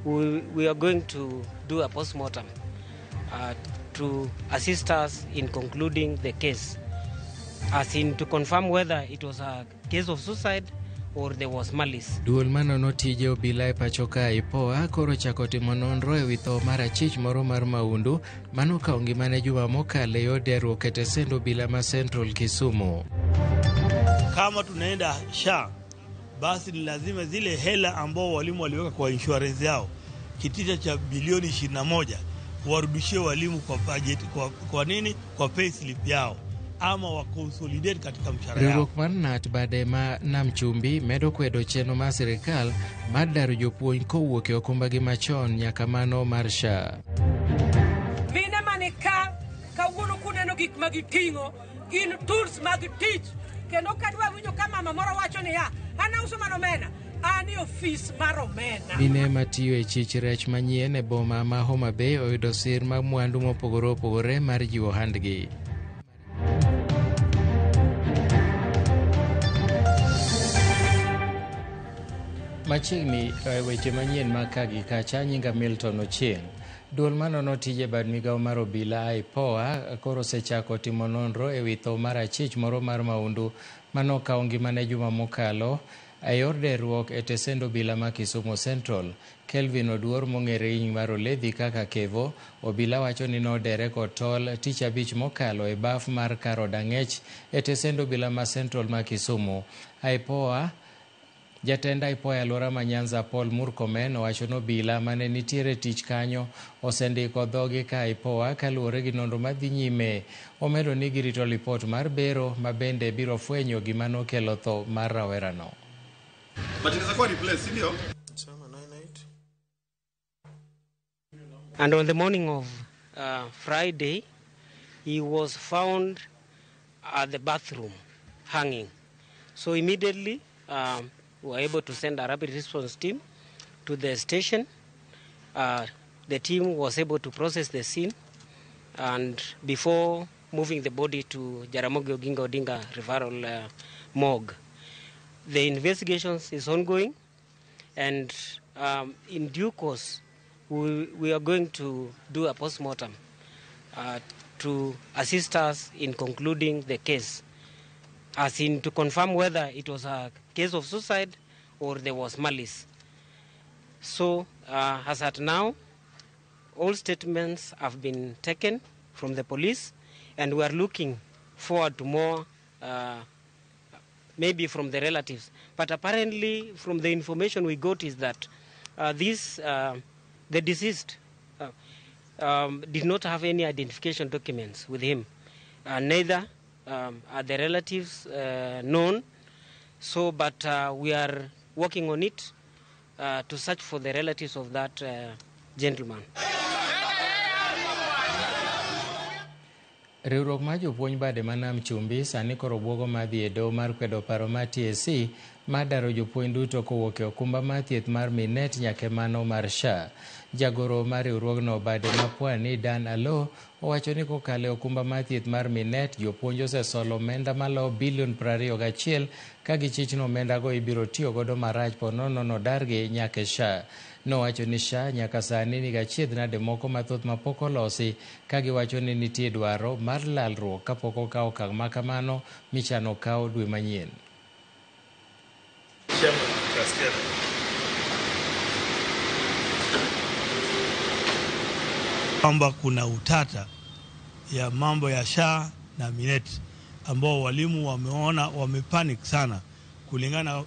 we are going to do a postmortem to assist us in concluding the case, as in to confirm whether it was a case of suicide or there was malice. Duol manono tije obila e pacho ka IPOA koro chako timo nonro ewi tho mar achich moro mar maundu manokawo ngimane juma mokalo e yor derruok e tesend obila ma Central Kisumu. Kama tunaenda SHA, basi ni lazima zile hela ambao walimu waliweka kwa insurance yao kitita cha bilioni 21 warudishie walimu kwa budget, kwa nini, kwa pay slip yao ama wa consolidate katika mshahara yao. Riwruok mar KNUT bade ma Nam Chumbi medo kwedo chenro mar sirikal mar daro jopuonj kowuok e okumbagi machon nyaka mano mar SHA. Mine mani ka kawuono kuneno gik ma giting'o gin tools mag tich, kendo kadwa winjo ka mama moro wacho niya, an auso mana omena, an e ofis mar omena. Mine matiyo e chich rech manyien e boma ma Homa Bay oyudo sir mag mwandu mopogore opogore mar jiwo ohandgi. Machiegni weche manyien mag ka gi kacha, nyinga Milton Ochieng. Duol manono tije bad migawo mar obila IPOA koro osechako timo nonro ewi tho mar achich moro mar maundu manokawo ngimane juma mokalo e yor derruok e tesend obila ma Kisumu Central. Kelvin Oduor mong'ere gi nying mar Oledhi kaka Kevo, obila wacho ni nodere kod tol tich abich mokalo e baf mar kar od ang'ech e tesend obila ma Central ma Kisumu. IPOA Jatend IPOA e alwora ma Nyanza Paul Murkomen owacho ni obila mane nitiere tich kanyo osendiko dhogi ka IPOA kaluwore gi nonro madhi nyime. Omedo ni girito lipot mar bero ma bende biro fwenyo gima nokelo tho mar rawerano. But inaweza kuwa replace, si ndio? And on the morning of Friday, he was found at the bathroom hanging. So immediately we were able to send a rapid response team to the station. The team was able to process the scene, and before moving the body to Jaramogi Oginga Odinga Referral morgue. The investigations is ongoing, and in due course, we are going to do a postmortem to assist us in concluding the case, as in to confirm whether it was a case of suicide or there was malice. So, as at now, all statements have been taken from the police, and we are looking forward to more, maybe from the relatives. But apparently, from the information we got is that the deceased did not have any identification documents with him. Neither are the relatives known. So, but we are working on it to search for the relatives of that gentleman. Riwruok mar jopuonj bade ma Nam Chumbi sani koro buogo madhi e doho mar kwedo paro mar TSC mar daro jopuonj duto kowuok e okumba mar thieth mar Minet nyaka e mano mar SHA. Jagoro mar riwruogno bade ma Pwani Dan Alo owacho ni kokalo e okumba mar thieth mar Minet, jopuonj osesolo omenda maloyo bilion 21 ka gichich ni omendago ibiro tiyo godo marach po nono nodargi nyaka e SHA. Nowacho ni SHA nyaka sani nigi achiedh nade moko mathoth mapok olosi ka giwacho ni nitie dwaro mar lalruok kapok okawo okang' ma kamano michano kaw dwe manyien. Kwamba kuna utata ya mambo ya SHA na Minet ambao walimu wameona wamepanic sana kulingana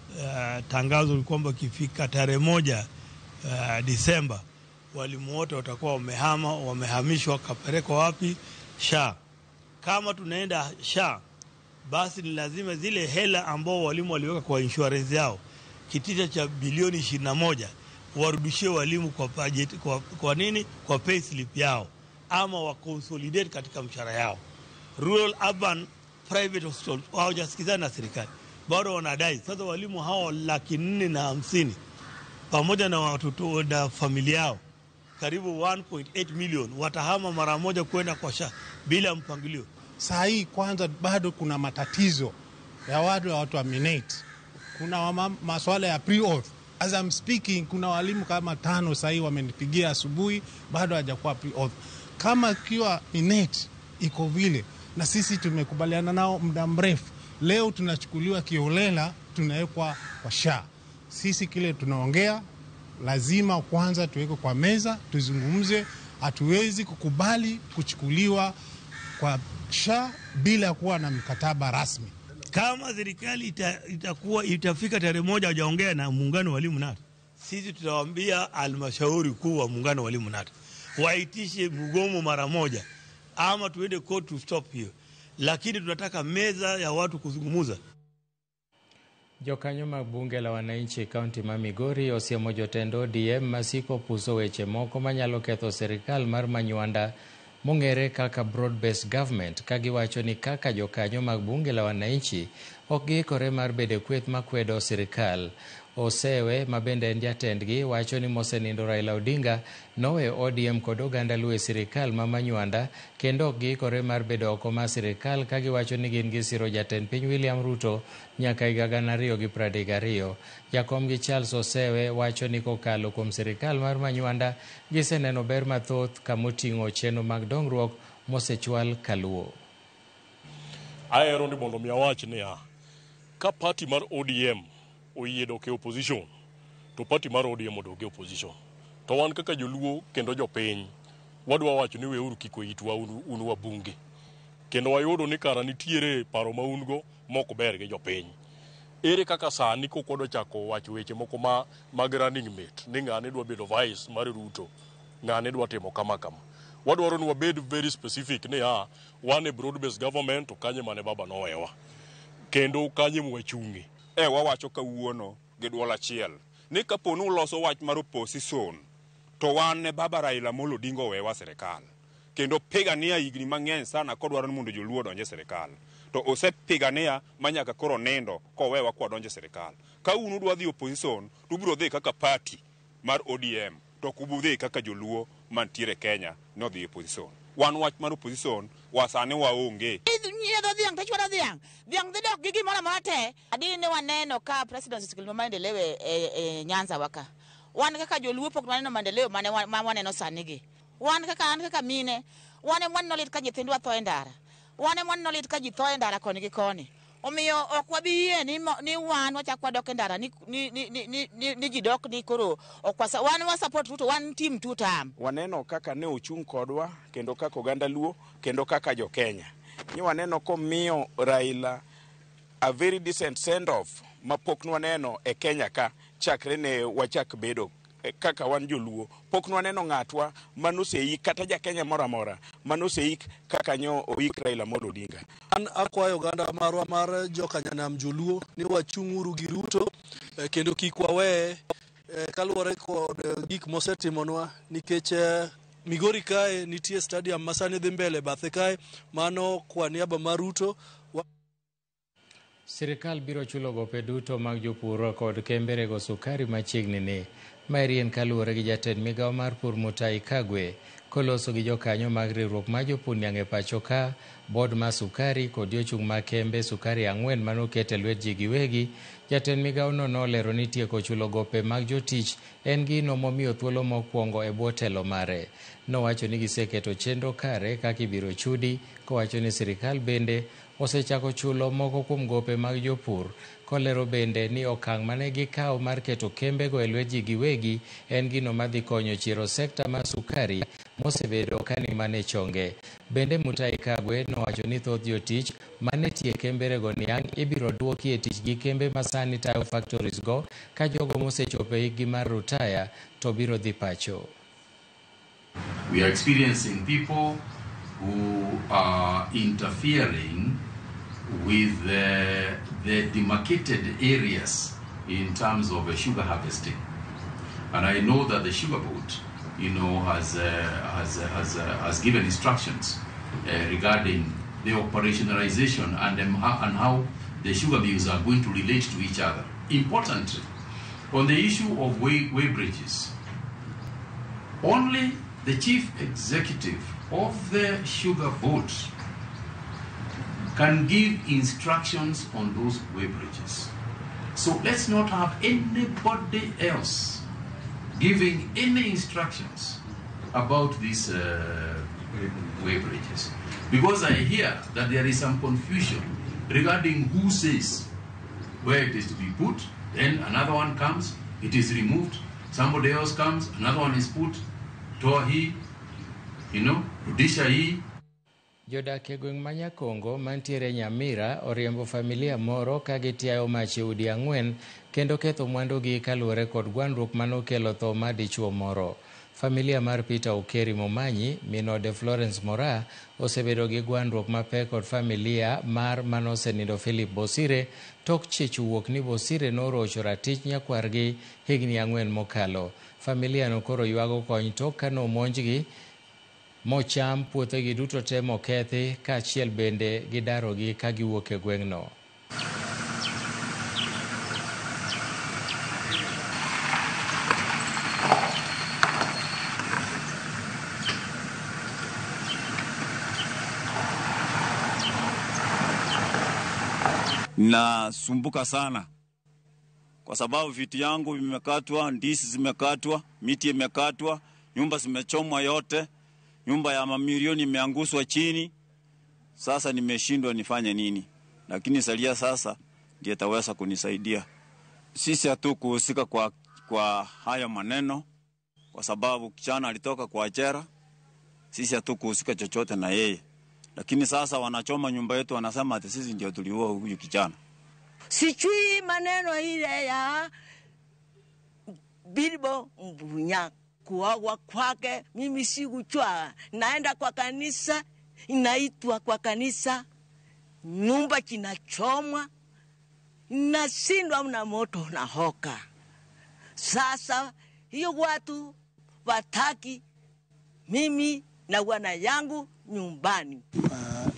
tangazo kwamba ikifika tarehe 1 Disemba walimu wote watakuwa wamehama, wamehamishwa kapelekwa wapi? SHA. Kama tunaenda SHA, basi ni lazima zile hela ambao walimu waliweka kwa insurance yao kitita cha bilioni 21 warudishie walimu kwa budget, kwa nini, kwa pay slip yao ama wa consolidate katika mshahara yao. Rural, urban, private hospitals hawajasikizana na serikali, bado wanadai. Sasa walimu hao 450,000 pamoja na watoto na familia yao karibu 1.8 million watahama mara moja kwenda kwa SHA bila mpangilio. Saa hii kwanza bado kuna matatizo ya watu wa Minet. Kuna masuala ya pre-oath. As I'm speaking, kuna walimu kama 5 sahii wamenipigia asubuhi, bado hajakuwa pre-auth. Kama ikiwa Minet iko vile, na sisi tumekubaliana nao muda mrefu, leo tunachukuliwa kiolela, tunawekwa kwa SHA. Sisi kile tunaongea lazima kwanza tuwekwe kwa meza tuzungumze. Hatuwezi kukubali kuchukuliwa kwa SHA bila kuwa na mkataba rasmi. Kama serikali itakuwa itafika tarehe 1 hawajaongea na muungano wa walimu KNUT, sisi tutawaambia halmashauri kuu wa muungano wa walimu KNUT waitishe mgomo mara moja, ama tuende court to stop hiyo, lakini tunataka meza ya watu kuzungumza. Jokanyo mag bunge la wananchi kaunti ma Migori osiemo jotend ODM masiko puso weche moko manyalo ketho sirikal mar Manywanda mong'ere kaka broad-based government, ka giwacho ni kaka jokanyo mag bunge la wananchi ok giikore mar bedo e kweth makwedo sirikal. Osewe ma bende en jatendgi wacho ni mosenindo Raila Odinga noweyo ODM kod oganda Luo e sirikal ma Manywanda kendo ok giikore mar bedo oko mar sirikal ka giwacho ni gin gisiro jatend piny William Ruto nyaka higa 2032. Jakomgi Charles Osewe wacho ni kokalo kuom sirikal mar Manywanda giseneno ber mathoth kamoting'o chenro mag dongruok mosechwal kaluo. Ahero ni mondo mi awach niya, ka party mar ODM oyie dok e opposition, to party mar ODM odok e opposition. To wan kaka joluo kendo jopiny, wadwa wacho ni weuru kik oitwa un wabunge. Kendo wayudo ni kara nitiere paro ma un go mok ber gi jopiny. Ere kaka sani kok wadwa chako wacho weche moko ma mag running mate, ni ng'ane dwa bedo vice mar Ruto, ng'ane dwa timo kama kama. Wadwaro ni wabed very specific ni wan e broad based government to kanye mane baba nowewa. Kendo kanye mwachung'e. Wawacho kawuono gi duol achiel ni kapo ni uloso wach mar opposition to wan ne baba Raila Amolo Odinga owewa sirikal, kendo pigania higni mang'eny sana kodwaro ni mondo joluo odonj e sirikal, to osepigania manyaka koro nindo kowewa kwadonjo e sirikal. Ka un udwa dhi opposition to ubiro dhi kaka party mar ODM, to ok ubudhi kaka joluo mantiere Kenya nodhi opposition. Wan wach mar opposition wasani waonge. Nyiedho dhiang' to chwado dhiang', dhiang' dhi dok gi gimoro amora te. Adi ne waneno ka president osekelo maendeleo e Nyanza waka. Wan kaka joluo pok waneno maendeleo mane ma waneno sani gi. Wan kaka an kaka mine, wan ema waneno lit ka nyithindwa tho e ndara. Wan ema waneno lit ka ji tho e ndara koni gi koni. Omiyo ok wabi yie ni wan wachak wadok e ndara ni ji dok ni koro ok wan wa support Ruto, wan team two term. Waneno kaka ne ochung' kodwa kendo kaka oganda Luo kendo kaka jo Kenya. Ni waneno komiyo Raila a very decent send off mapok nwaneno e Kenya ka chakre ne wachak bedo kaka wan joluo. Pok nwaneno ng'atwa manoseik kata ja Kenya moro amora manoseik kaka nyo oik Raila Amolo Odinga. An akwayo oganda marwa mar jokanyanam joluo ni wachung'uru gi Ruto kendo kik wawe kaluwore kod gik mosetimonwa, nikech Migori kae nitie stadium ma sani dhi mbele bathe kae, mano kwa niaba mar Ruto. Sirikal biro chulo gope duto mag jopur kod kembe rego sukari machiegni ni. Maeri en kaluwore gi jatend migawo mar pur Mutahi Kagwe koloso gi jokanyo mag riwruok mar jopur niang' e pacho ka, board mar sukari kod jochung' mag kembe sukari 4 manoket e lwet ji giwegi. Jatend migawono nolero ni tieko chulo gope mag jotich en gino momiyo thuolo mokwongo e bwo telo mare. Nowacho ni giseketo chenro kare kaka ibiro chudi, kowacho ni sirikal bende osechako chulo moko kuom gope mag jopur, kolero bende ni okang' mane gikawo mar keto kembego e lwet ji giwegi en gino madhi konyo chiero sekta mar sukari mosebedo kani mane chonge. Bende Mutahi Kagwe nowacho ni thoth jotich mane tie kembe rego niang' ibiro duoki e tich gi kembe masani tayo factories go, ka jogo mosechopo e hikgi mar rutaya to biro dhi pacho. We are experiencing people who are interfering with the demarcated areas in terms of sugar harvesting. And I know that the sugar board, you know, has given instructions regarding the operationalization and how the sugar mills are going to relate to each other. Importantly, on the issue of way bridges, only the chief executive of the sugar board can give instructions on those way bridges. So let's not have anybody else giving any instructions about these weighbridges. Because I hear that there is some confusion regarding who says where it is to be put. Then another one comes, it is removed. Somebody else comes, another one is put. Toa hii, rudisha hii. Jodak e gweng' ma Nyakongo mantiere Nyamira oriembo familia moro ka gitiayo mach e udi 4 kendo ketho mwandugi kaluwore kod gwandruok manokelo tho mar dichuo moro. Familia mar Peter Okeri Momanyi, min ode Florence Mora, osebedo gi gwandruok mapek kod familia mar manosenindo Philip Bosire tok chich wuok ni Bosire norocho ratich nyakwargi higni 4 mokalo. Familia no koro ywago kony tok kanomonjgi mocham puothegi duto te mokethi kaachiel bende gidarogi ka giwuok e gweng'no. Nasumbuka sana kwa sababu viti yangu vimekatwa, ndizi zimekatwa, miti imekatwa, nyumba zimechomwa yote. Nyumba ya mamilioni imeangushwa chini. Sasa nimeshindwa nifanye nini? Lakini salia sasa ndiye taweza kunisaidia. Sisi hatukuhusika kwa haya maneno kwa sababu kijana alitoka kwa jela. Sisi hatukuhusika chochote na yeye. Lakini sasa wanachoma nyumba yetu, wanasema ati sisi ndio tuliua huyu kijana. Sichui maneno ile ya Bilbo Mbunya. Kuoa kwake mimi sikuchwa. Naenda kwa kanisa, inaitwa kwa kanisa, nyumba kinachomwa, nashindwa na moto na hoka. Sasa hiyo watu wataki mimi na wana yangu nyumbani.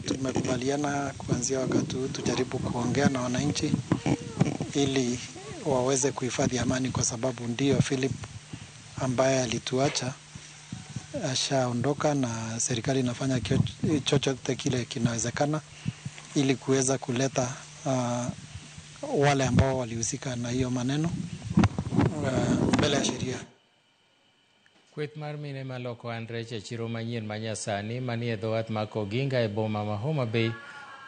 Tumekubaliana kuanzia wakati huu tujaribu kuongea na wananchi ili waweze kuhifadhi amani, kwa sababu ndio Philip ambaye alituacha ashaondoka na serikali inafanya chochote kile kinawezekana ili kuweza kuleta wale ambao walihusika na hiyo maneno mbele ya sheria. Kweth mar mine maloko Andrech e chiro manyien manyasani manie dho wath ma Koginga e boma ma Homa Bay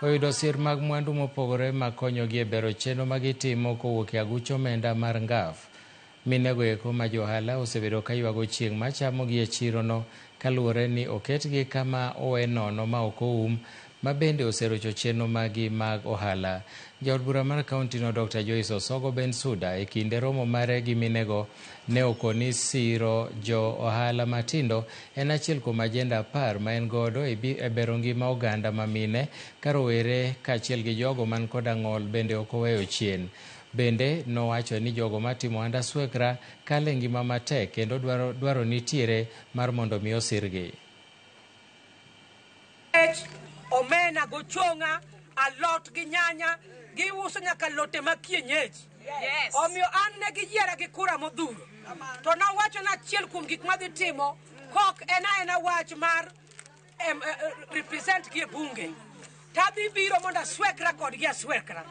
oyudo sir mag mwandu mopogore makonyogi e bero chenro magitimo kowuok e aguch omenda mar NGAF. Minego eko ma johala osebedo ka ywago chieng' machamogi e chirono kaluwore ni oketgi kama owe nono ma ok oum, ma bende oserocho chenro magi mag ohala. Jaod bura mar kaunti no Dr. Joyce Osogo Bensuda e kinde romo mare gi minego ne okoni siro jo ohala matindo en achiel kuom ajenda 10 ma en godo e bero ngima oganda ma mine ka rowere kaachiel gi jogo man koda ng'ol bende ok oweyo chien. Bende nowacho ni jogo matimo ohand swekra kale ngima matek kendo dwaro nitiere mar mondo mi osirgi. Omena gochonga, alot gi nyanya, giuso nyaka lote ma kienyeji. Yes. Omiyo an ne giyiera gi kura modhuro. To nawacho na achiel kuom gik madhi timo, kok en aena wach mar represent gi e bunge. Tadhi biro mondo aswekra kodgi aswekra.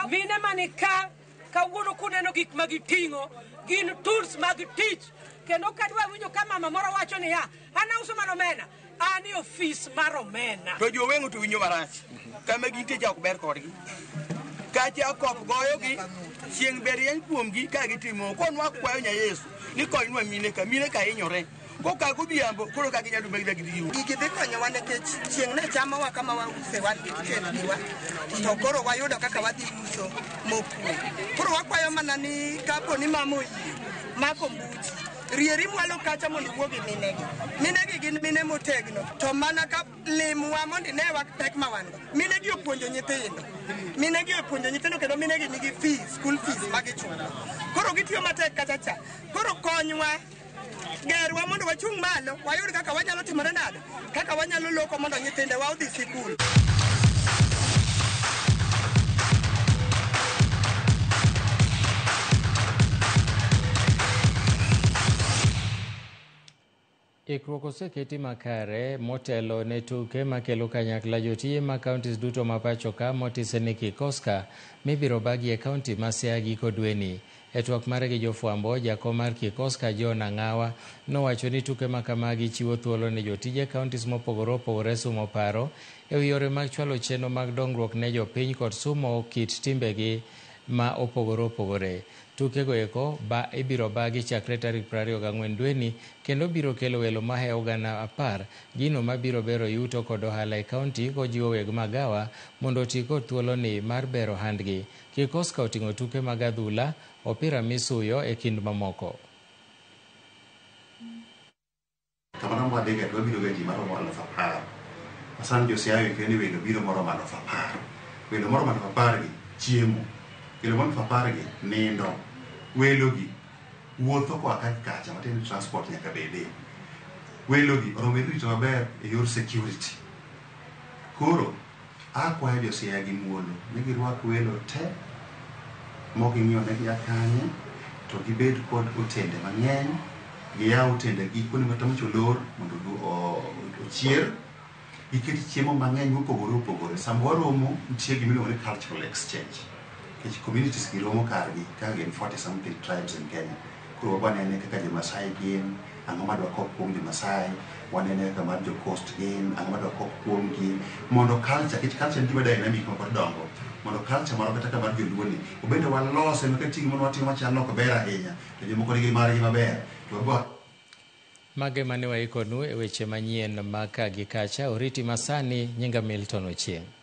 Mine mani ka kawuono kuneno gik ma giting'o gin tools mag tich. Kendo kadwa winjo ka mama moro wacho niya, an auso mana omena, an e ofis mar omena. To joweng'o to winjo marach. Kama gintie cha ok ber kodgi. Kacha koth goyogi, chieng' ber rieny kuomgi ka gitimo. Konwa kwayo nya Yesu ni konywa mine ka hinyore. Koka godhiambo koro ka ginyalo bedo gi giu. Gigi dhi konyowa nikech chieng' ne chamowa kama wause wan gi kitendniwa, to koro wayudo kaka wadhi uso mokwe. Koro wakwayo mana ni kapo ni mama oyie mako mbuchi, rieri mwalo kacha mondo iwuo gi minegi. Minegi gin mine motegno, to mana ka limwa mondo inewa pek ma wan go. Minegi opuonjo nyithindo. Minegi opuonjo nyithindo kendo minegi nigi fees, school fees ma gichulo. Koro gitiyo matek kacha cha. Koro konywa, gerwa mondo wachung' malo, wayud kaka wanyalo timore nade, kaka wanyalo loko mondo nyithindewa odhi sikul. Ikruok oseketi makare motelo ne tuke makelo kanyakla jotije mag counties duto ma pacho ka motise ni Kikoska mibiro bagi e kaunti ma Siaya giko dweni. E twak mare gi jofwambo, jakom mar Kikoska John Ang'awa nowacho ni tuke ma kamagi chiwo thuolo ne jotije counties mopogore opogore sumo paro ewi yore mag chwalo chenro mag dongruok ne jopiny kod sumo kit timbegi ma opogore opogore. Tukego eko ba ibiro bagi chakre tarik 24 dweni kendo biro kelo welo mahewo 10,000, gino mabiro bero yuto kod ohala e kaunti kojiwo weg magawa mondo oti kod thuoloni mar bero handgi. Kikoska oting'o tuke mag adhula, opira misuyo e kind mamoko. Kamano mwadhiga to wabiro ga ji maromo 10,000. Sani jo Siaya oikre ni welo biro moromo 10,000. Welo moromo 10,000 gi chiemo. Welo moromo 10,000 gi nindo. Welo gi wuotho koa ka kacha matiende ni transport nyaka bede. Welo gi oromo rito maber e yor security. Koro akwayo jo Siaya gi muolo ni girwak welo te moking'iyo ne gia kanye to gibed kod otende mang'eny, giyaw otendegi kuonde ma tamuch olor mondo ochier, giket chiemo mang'eny mopogore opogore. Sama waromo nitie gima iluongo ni cultural exchange. Nikech communities gi romo kargi kaka gin 40 something tribes in Kenya. Koro wanene kaka jo Masai gin, ang'o madwa kop kuom jo Masai, wanene kaka mar jo Coast gin, ang'o madwa kop kuom gi, mondo culture, nikech culture en gima dynamic ma pod dongo, mondo culture marwa kata ka mar joluo ni, obende walose ma ka chieng' moro watimo machalo ok ber ahinya, to jomoko nigi margi maber, to wabo Mage mane waikonu e weche manyien ma ka gi kacha, oriti masani, nyinga Milton Ochieng'.